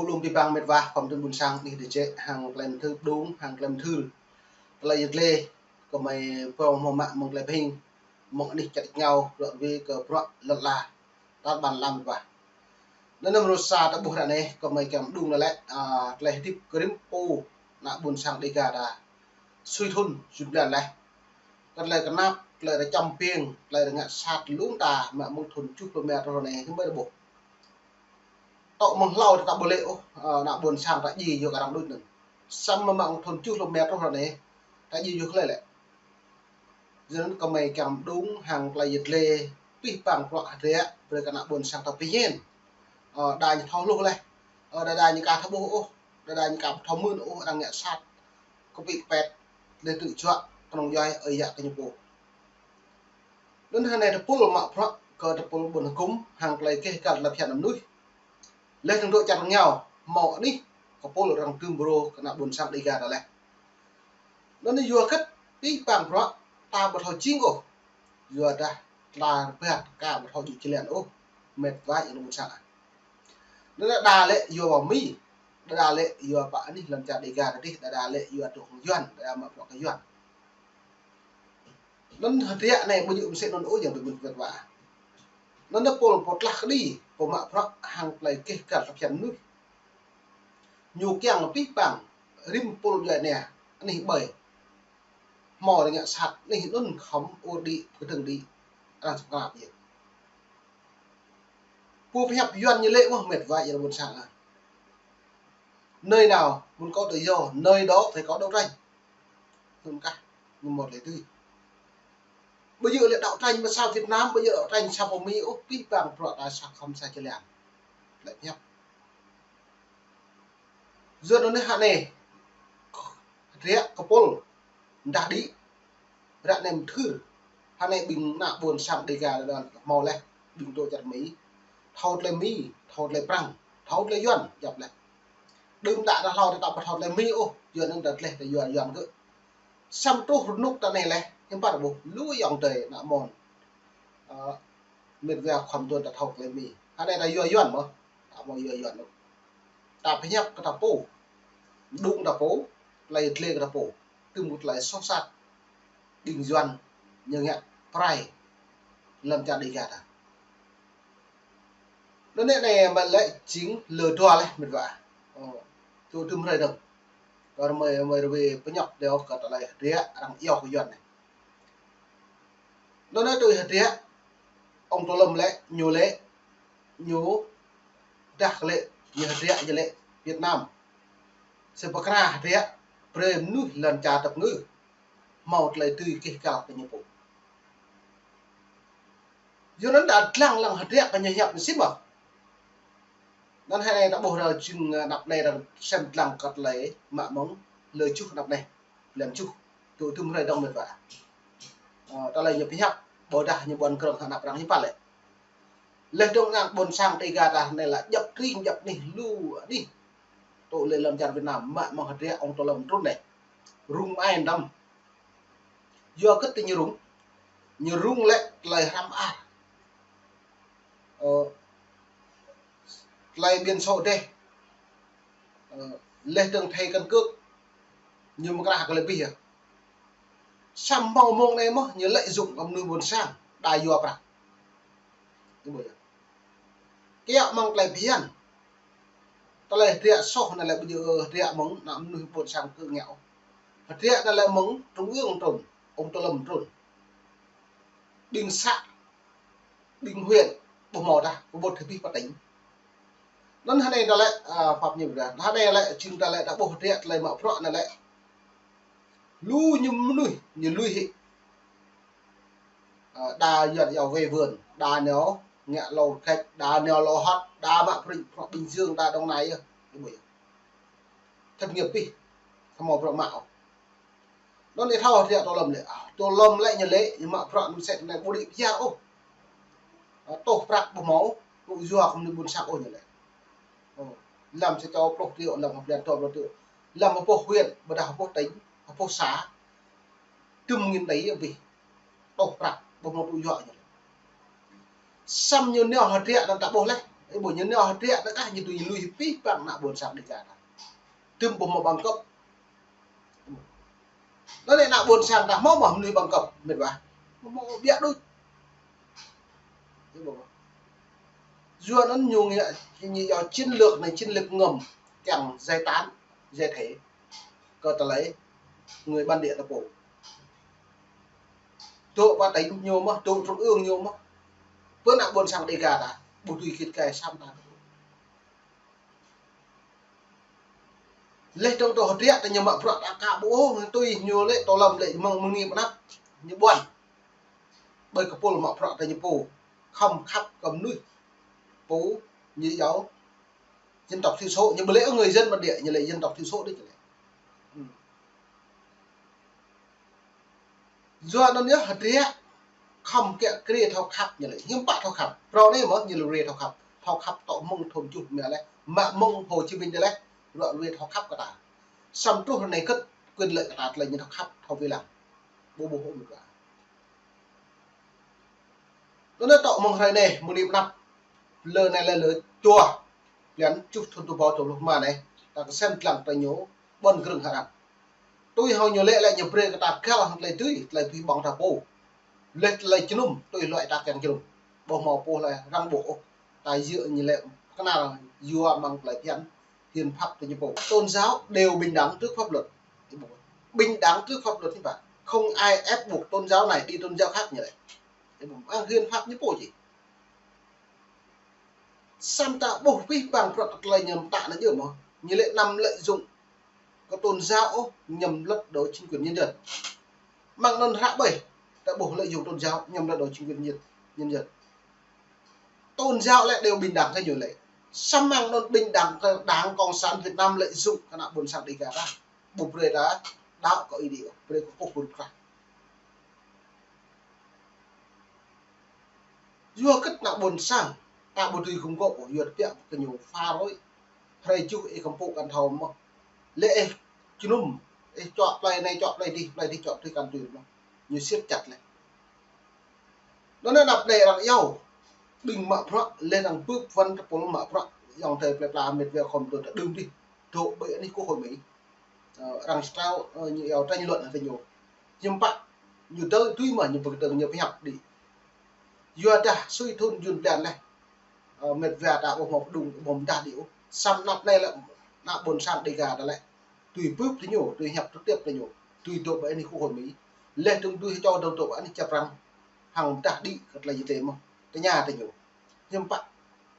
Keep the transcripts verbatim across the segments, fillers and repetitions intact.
Lŏm abih bang mĕt wa khua mơtun ƀôn sang anih dêh čĕ hăng tơlơi mơthưr pơdŏng, hăng tơlơi mơthưr. Tơlơi yơh gleh, kơmơi pơm hmâo mă mơ̆ng tơlơi pơhing, mơ̆ng anih čăt rơngiao, rơ̆t wĭ kơ bruă lŏn ala, tar ƀar lăm mĕt wa. Anŭn mơnuih sa ta ƀuh ră anai, kơmơi kiăng pơdŏng lĕ, a, tơlơi hơdip kơ rĭm pô ană ƀôn sang Dêga ta sui thŭn jum blan laih. Kơ tơlơi kơnap, tơlơi rơčăm ping, tơlơi rơngă sat lŏm ta mă mơ̆ng thŭn tơjuh pluh rơma truh ră anai, hiư̆m pă ta ƀuh. Tŏ mơ̆ng hlâo ta ta ƀu lĕ ôh, ơ, ană ƀôn sang ta djai yua kơ arăng đôč anŭn. Samơ̆ mă mơ̆ng thŭn tơjuh pluh rơma truh ră anai, ta djai yua hlơi lĕ. Yua anŭn kơmơi kiăng pơdŏng hăng tơlơi yơh gleh abih bang bruă hơdră, brơi kơ ană ƀôn sang ta pơñen. Ơ, đa ñu thâo hluh laih. Ơ, đa đa ñu ka thâo ƀuh ôh, đa đa ñu ka thâo mưn ôh, arăng ngă sat. Kơpĭ kơpet, leh tŭ juă, kơnơ̆ng djuai, ơi yă kơ ñu pô. Anŭn hơnai tơpul mă bruă kơ tơpul ƀôn hơkŭm hăng tơlơi keh kal tơlơi phiăn mơnuih. Leh dơ̆ng dŏ čar rơngiao, hmâo anih kơpul arăng tơm brô kơ ană ƀôn sang Dêga ta laih. Anŭn yua kơ abih bang bruă ta ƀu thâo jing ôh. Yua dah tơlơi rơbat ka ƀu thâo djơ̆ jơlan ôh. Mĕt wa yơh ană ƀôn sang. Anŭn đa đa lĕ yua wa Mi, đa đa lĕ yua pơ anih lăm čar Dêga ta dih, đa đa lĕ yua tơlơi Yuan, đa đa mă bruă kơ Yuan. Anŭn hơdră anai ƀu djơ̆ mơsĕ anŭn ôh, yang ƀing mĕt wa. Anŭn pô pô tlah kơđi, pô mă bruă hăng tơlơi keh kal tơlơi phiăn mơnuih. Ñu kiăng abih bang rĭm pô djuai anai, anih ƀơi. Hmâo rơngă sat anih anŭn khŏm ur đĭ, kơdơ̆ng đĭ, arăng sơkơnăp yơh. Pô pơhiăp Yuan ñu lĕ mơ̆ mĕt wa yơh ƀôn sang ah. Nơi nào muốn có tự do, nơi đó phải có đấu tranh. Anŭn kah, ñu mơ̆ lĕ tui. Ƀu djơ̆ lĕ đấu tranh mơ̆ sa Việt Nam, ƀu djơ̆ đấu tranh sa pơ Mi ôh, abih bang bruă ta sa khŏm sa jơlan. Lĕ pơhiăp. Yua anŭn hơnai, hơdră kơpul, dah đĭ, ră anai mơthưr, hơnai ƀing ană ƀôn sang Dêga đa hmâo laih, ƀing dŏ čar Mi, thâo tơlơi Mi, thâo tơlơi Prăng, thâo tơlơi Yuan, djŏp laih. Đưm đă ta hlâo ta ƀu thâo tơlơi Mi ôh, yua anŭn ta gleh ta yua Yuan gơ̆. Samơ̆ truh rơnŭk ta anai laih, hiư̆m pă ta ƀuh, lu ayŏng adơi ană mơ̆n. Ơ, mĕt wa khua mơtun ta thâo tơlơi Mi. Hơnai ta yua Yuan mơ̆, ta hmâo yua Yuan ôh. Ta pơhiăp kơ ta pô, pơdŏng ta pô, tơlơi gleh kơ ta pô, tơm kơ tơlơi soh sat. Ƀing Yuan ñu ngă pơrai lăm čar Dêga ta. Anŭn anai mă lĕ jing lơ dua laih mĕt wa. Ơ, tŭ tơm hrơi dơ̆ng. Kơ rơmơi rơmơi rơwe pơñŏk dêh kơ tơlơi hơdră arăng iâu kơ Yuan anai. Anŭn anai tui hơdră, ông Tô Lâm lĕ, ñu lĕ, ñu dah lĕ, ñu hơdră ñu lĕ Việt Nam. Sĭt pơkra hơdră, brơi mơnuih lŏn čar tơpơngư. Hmâo tơlơi tui keh kal kơ ñu pô. Yua anŭn ta lăng lăng hơdră kơ ñu hiăp ñu sĭt mơ̆. Anŭn hơnai ta ƀuh ră jing, ơ, anăp anai ta sem lăng kơ tơlơi mă mơ̆ng lơ juh anăp anai. Blan juh, tŭ tơm hrơi dơ̆ng mĕt wa. Ơ, tơlơi ñu pơhiăp, ƀôdah ñu ƀuăn krơ̆ng hơnăp arăng hiư̆m pă lĕ. Leh dơ̆ng ană ƀôn sang Dêga ta anai lĕ djŏp tring djŏp anih lu anih. Tŭ lĕ lăm čar Việt Nam, mă mơ̆ng hơdră ông Tô Lâm trŭn anai. Rŭng ai đăm. Yua kơ tơ ñu rŭng, ñu rŭng lĕ tơlơi hrăm ar. Ơ, tơlơi biển số dêh. Ơ, leh dơ̆ng thẻ căn cước. Ñu mơkrah kơ lĕ abih yơh. Samơ̆ mơ̆ng anai mơ̆, ñu lợi dụng kơ mơnuih ƀôn sang, đa yua prăk. Ñu ƀuh yơh. Kiăng mơ̆ng tơlơi phiăn. Tơlơi hơdră soh anai lĕ ƀu djơ̆ hơdră mơ̆ng ană mơnuih ƀôn sang kơ ngă ôh. Hơdră anai lĕ mơ̆ng trung ương trŭn, ông Tô Lâm trŭn. Ƀing xã, ƀing huyện, ƀu hmâo tah, pơƀut hơbĭt pơ tỉnh. Anŭn hơnai ta lĕ, a, pap ñu ƀudah. Hơnai lĕ, jing ta lĕ, ta ƀuh hơdră tơlơi mă bruă anai lĕ. Lu ñu mơnuih, ñu lui hĭ. Ơ, đa Yuan iâu vay vươn, đa ñu ngă lŏ kĕč, đa ñu lŏ hŏt, đa mă prin, prŏ Bình Dương, đa Đồng Nai yơh, ih ƀuh yơh. Thất nghiệp pih, hmâo prŏ mă ôh. Anŭn ih thâo hơdră Tô Lâm lĕ, a, Tô Lâm lĕ ñu lĕ, ñu mă prŏ năm sĕt anai ƀu đĭ pơyar ôh. Ơ, tŏh prăk ƀu hmâo, tŭ yua kơ mơnuih ƀôn sang ôh ñu lĕ. Ơ, lăm sa čô pluh triệu, lăm hơblan dua pluh triệu. Lăm hơpŏh huyện, ƀôdah hơpŏh tỉnh, hơpŏh xã. Tơm nghìn tỷ abih. Tŏh prăk, ƀu hmâo tŭ yua ñu lĕ. Samơ̆ ñu nao hơdră anŭn ta ƀuh laih. Ih ƀuh ñu nao hơdră tơ kah ñu tui lui pih păng ană ƀôn sang Dega ta. Tơm ƀu hmâo bằng cấp. Anŭn lĕ ană ƀôn sang ta hmâo mơ̆ mơnuih bằng cấp, mĕt wa. Hmâo ƀiă đôč. Yua anŭn ñu ngă, ñu yua chiến lược anai, chiến lược ngầm, kiăng giải tán, giải thể kơ tơlơi người bản địa ta pô. Dŏ pơ tỉnh ñu mơ̆, dŏ trung ương ñu mơ̆. Pơ ană ƀôn sang Dega ta, ƀu tui git gai sam ta. Leh dơ̆ng tơ hơdră ta ñu mă bruă ta ka ƀu ôh, tui ñu lĕ tô lăm lĕ mơ̆ng mơ̆ng ni pơ anăp ñu ƀuăn. Ƀơi kơ pôl mă bruă ta ñu pô khŏm khăp kơ mơnuih pô ñu yua dân tộc thiểu số, ñu ƀu lĕ người dân bản địa, ñu lĕ dân tộc thiểu số đôč lĕ. Yua anŭn yơh hơdră khŏm kiăng kri thâo khăp ñu lĕ, hiư̆m pă thâo khăp. Phrâo anai mơ̆ ñu lĕ rai thâo khăp. Thâo khăp tŏ mơ̆ng thŭn tơjuh mơ̆ leh, mă mơ̆ng Hồ Chí Minh đơi leh, ră ruai thâo khăp kơ ta. Samơ̆ truh ră anai kơ̆t quyền lợi kơ ta tơlơi ñu thâo khăp, thâo wai lăng. Ƀu ƀuh ôh mơ̆. Tui anŭn tŏ mơ̆ng hrơi anai, mơ̆ng ni pơ anăp, lơ anai lĕ lơ dua blan tơjuh thŭn dua rơbâo dua pluh rơma anai, ta kơsem lăng tơ ñu ƀôn krưng hơrăm. Tui hăng ñu lĕ lĕ ñu brơi kơ ta găl hăng tơlơi tui, tơlơi pih ƀơ̆ng ta pô. Leh tơlơi jơnum, tui hluai ta kiăng jơnum. Ƀu hmâo pô hlơi arăng ƀuh ôh. Ta yua ñu lĕ kơnăl yua mơ̆ng tơlơi phiăn hiến pháp ta ñu pô. Tôn giáo đều bình đẳng trước pháp luật. Bình đẳng trước pháp luật hiư̆m pă? Không ai ép buộc tôn giáo này đi tôn giáo khác ñu lĕ. Mơ̆ng hiến pháp ñu pô či. Samơ̆ ta ƀuh pih păng bruă tơlơi ñu mơta anai yơh mơ̆. Ñu lĕ năm lợi dụng kơ tôn giáo ôh, nhằm lật đổ chính quyền nhân dân. Mơ̆ng anŭn hră ƀơi, ta ƀuh lợi dụng tôn giáo nhằm lật đổ chính quyền nhân, nhân dân. Tôn giáo lĕ đều bình đẳng kơ ñu lĕ. Samơ̆ mơ̆ng anŭn bình đẳng kơ Đảng Cộng sản Việt Nam lợi dụng kơ ană ƀôn sang Dega ta. Ƀu brơi ta đaŏ kơ Ơi Adai, brơi kơ kơkuh pơrŭt krah. Yua hơget ană ƀôn sang ta ƀu dưi gum gŏ ôh, yua tơbiă kơ ñu pha rơi. Hrơi tơjuh ih kơmpŭ kăn thâo mơ̆. Lĕ ih jơnum, ih čuă plơi anai, čuă plơi adih, plơi adih čuă tui kăn tui mơ̆. Ñu siet chặt lĕ. Anŭn anăp đe arăng iâu. Ƀing mă bruă, leh arăng bưp wăn tơpul mă bruă, ayŏng adơi plơi pla mĕt wa khŏm dŏ ta đưm adih. Dŏ ƀơi anih kơkuh ƀơi Mi. Ơ, arăng strâo, ơ, ñu iâu tranh luận hăng tơ ñu. Hiư̆m pă, ñu dơ̆ng tui mơ̆ ñu pơkơdơ̆ng ñu pơhiăp đĭ. Yua dah sui thŭn jun blan leh. Ơ, mĕt wa ta ƀu hmâo pơdŭng, ƀu hmâo mơdah đĭ ôh. Samơ̆ anăp anai lĕ, ană ƀôn sang Dega ta lĕ. Tui bưp tơ ñu, tui hiăp tui tiếp tơ ñu. Tui dŏ ƀơi anih kơkuh ƀơi Mi. Leh dơ̆ng tui hơčâo dơ̆ng dŏ ƀơi anih čap răng. Hăng mơdah đĭ kơ tơlơi yua tơ mơ̆. Tơña tơ ñu. Hiư̆m pă,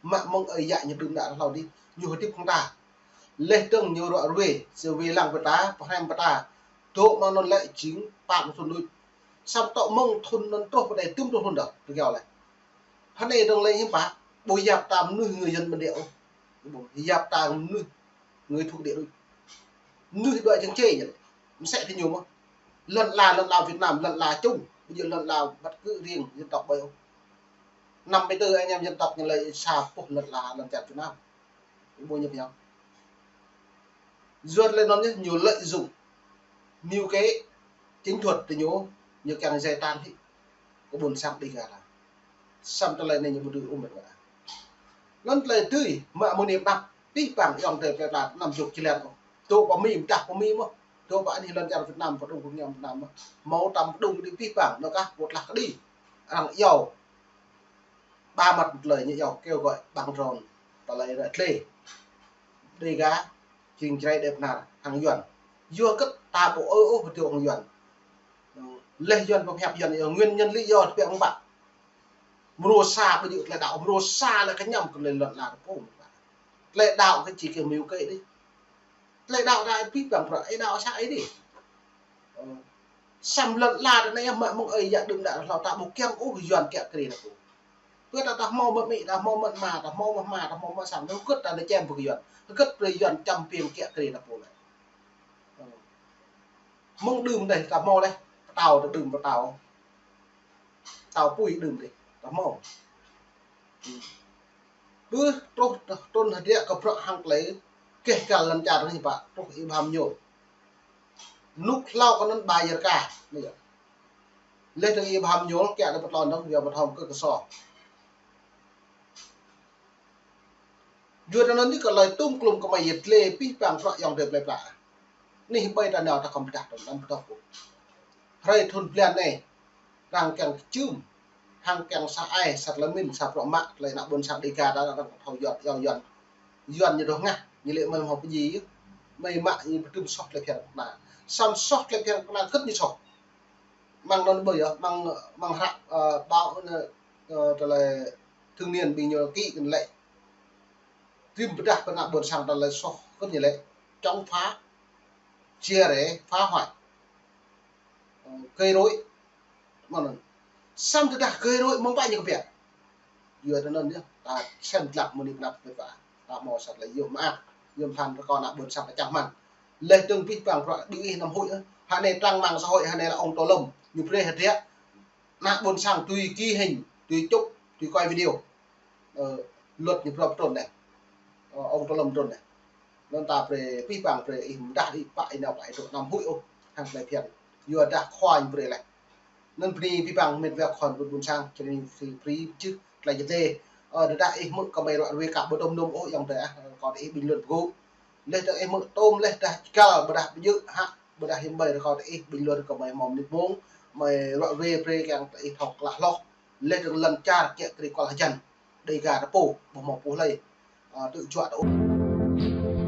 mă mơ̆ng ơi yă ñu đưm đă hlâo adih, ñu hơdip hăng ta. Leh dơ̆ng ñu ră ruai, sơ wai lăng pơ ta, pơhrăm pơ ta. Dŏ mơ̆ng anŭn lĕ jing pă pluh thŭn đôč. Samơ̆ tŏ mơ̆ng thŭn anŭn truh pơ anai tơm pluh thŭn đôč, rơgao leh. Hơnai dơ̆ng lĕ hiư̆m pă, ƀu yap ta mơnuih người dân bản địa ôh. Yap ta mơnuih người thuộc địa đôč. Mơnuih đuaĭ čơ̆ng čê ñu lĕ. Mơsĕ tơ ñu mơ̆. Lŏn ala, lŏn ala Việt Nam, lŏn ala chung. Ƀu djơ̆ lŏn ala bất cứ riêng dân tộc ƀơi ôh. Năm mươi tư anh em dân tộc ñu lĕ sa boh lŏn ala lŏn čar Việt Nam. Ih ƀuh ñu pơhiăp. Yua lĕ anŭn ñu, ñu lợi dụng mưu kế chiến thuật tơ ñu, ñu kiăng giải tán hĭ kơ ƀôn sang Dega ta. Samơ̆ tơlơi anai ñu ƀu dưi ôm mĕt wa. Anŭn tơlơi tui, mă mơ̆ng ni pơ anăp, pih păng ayŏng adơi plơi pla anăm jŏk jơlan ôh. Dŏ pơ Mi, mơdah pơ Mi mơ̆. Dŏ pơ anih lŏn čar Việt Nam, pơdrŏng pơdrŏng Việt Nam mơ̆. Hmâo tăm pơdrŏng đĭ pih păng, anŭn kah pơtlaih kơđi. Arăng iâu. Ba mặt một lời ñu iâu kêu gọi bằng tròn tơlơi ră tlê. Dega, jing Jrai đe pơnar hăng Yuan. Yua hơget ta ƀu ơ ôh pơtô hăng Yuan. Leh Yuan pơhiăp Yuan iâu nguyên nhân lý do tơbiă mơ̆ pă. Mrô sa ƀu djơ̆ tơlơi đaŏ, mrô sa lĕ kơñăm kơ tơlơi lŏn ala ta pô. Tơlơi đaŏ kơ či kơ mưu kế đih. Tơlơi đaŏ ta pih păng bruă, ih đaŏ sa ih đih. Ơ. Samơ̆ lŏn ala ta anai mă mơ̆ng ơi yă đưm đă hlâo ta ƀu kiăng ôh Yuan kiă kriê ta pô. Pơ ta, ta hmâo mơ̆ amĭ, ta hmâo mơ̆ ama, ta hmâo mơ̆ hma, ta hmâo mơ̆ sang, ta hơget ta nao čem pơ kơ Yuan. Hơget brơi Yuan čăm piêng kiă kriê ta pô lĕ. Ơ. Mơ̆ng đưm đeh, ta hmâo leh, pơtao ta đưm pơtao. Pơtao apui đưm đeh, ta hmâo. Ƀuh truh, truh, truh hơdră kơ bruă hăng tơlơi keh găl lŏn čar anai pă, truh Y Bham Nhol. Nuk hlâo kơ anŭn ba yơr ka, anai yơh. Leh dơ̆ng Y Bham Nhol, kiă dơ̆ng pơtlon dơ̆ng, yua pơthom kơ kơso. Yua anŭn yơh kơ tơlơi tŭm klum kơmơi yet lĕ pih pang prăk yŏng dêh plơi pla. Anih ƀai ta nao ta khŏm pơdah tơm đăm pơdŏp. Hrơi thŭn blan anai, arăng kiăng kơčum, hăng kiăng sa ai, sa tơlơi min, sa prăk mă, tơlơi ană ƀôn sang Dêga ta arăng thâo Yuan, Yuan, Yuan. Yuan ñu dŏ ngă, ñu lĕ mơi hmâo pơjing yơh. Mơi mă ñu pơtŭm soh tơlơi phiăn kơna. Samơ̆ soh tơlơi phiăn kơna kơ̆t ñu soh. Mơ̆ng anŭn ƀơi yơh, mơ̆ng, mơ̆ng hră, ơ, báo, ơ, tơlơi Thanh Niên ƀing ñu ký kơ lĕ. Trim pơdah pơ ană ƀôn sang ta lĕ soh kơ̆t ñu lĕ. Chống phá, chia rẽ, phá hoại, ơ, gây rối. Mơ̆n. Samơ̆ tơdah gây rối mơ̆ng ƀai ñu kơ biă. Yua anŭn yơh, ta sem tlăp mơni pơnăp pơpă. Ta hmâo sa tơlơi yôm mơak, yôm phăn rơkâo ană ƀôn sang ta čang hmăn. Leh dơ̆ng pih pang prăk ƀing ih năm huĭ, ơ. Hă anai trang mạng xã hội, hă anai là ông Tô Lâm, ñu brơi hơdră. Ană ƀôn sang tui ghi hình, tui chụp, tui quay video. Ơ, luật ñu prŏp trŭn anai. Ơ, ông Tô Lâm trŭn anai. Anŭn ta brơi pih pang brơi ih mơdah ih pă ih nao pă ih dŏ năm huĭ ôh. Hăng tơlơi phiăn. Yua dah khua ñu brơi leh. Anŭn bơni pih pang met wa khua ƀôn ƀôn sang, čơni si pri čih tơlơi jơdê. Ơ, dah ih hmư̆ kơmơi ruă ruê kơ ƀu tŭm nŭm ôh yŏng dêh, ơ, kơ ih bình luận pơgŭ. Leh dah ih hmư̆ tôm leh dah čơkal ƀôdah pơjơ̆ hă, ƀôdah hiư̆m ƀai rơkâo ih bình luận kơmơi hmâo mơnit mông, mơi ruă ruê brơi kiăng ih thâo klă hloh. Leh dơ̆ng lŏn čar kiă kriê kual hơjăn. Dêga ta pô, ƀu hmâo pô hlơi. Ơ, tŭ juă ta ôh.